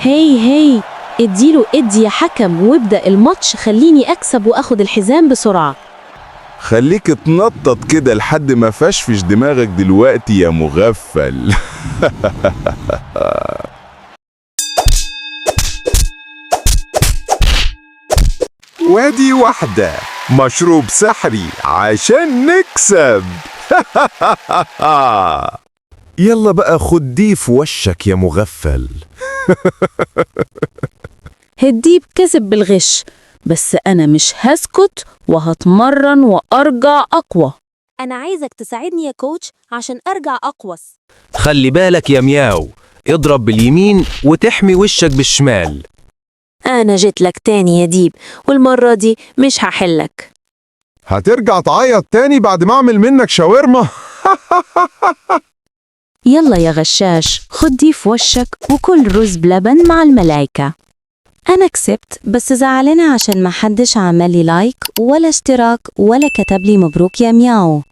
Hey hey، اديله ادي يا حكم وابدأ الماتش، خليني أكسب وأخد الحزام بسرعة. خليك اتنطط كده لحد ما فشفش دماغك دلوقتي يا مغفل. وادي واحدة مشروب سحري عشان نكسب. يلا بقى خد دي في وشك يا مغفل. الديب كسب بالغش، بس أنا مش هسكت وهتمرن وأرجع أقوى. أنا عايزك تساعدني يا coach عشان أرجع أقوى. خلي بالك يا مياو، اضرب باليمين وتحمي وشك بالشمال. أنا جيت لك تاني يا ديب، والمرة دي مش هحلك. هترجع تعيط تاني بعد ما اعمل منك شاورما. يلا يا غشاش، خد دي في وشك وكل رز بلبن مع الملايكة. أنا كسبت، بس زعلانة عشان ما حدش عمل لي like ولا اشتراك ولا كتب لي مبروك يا مياو.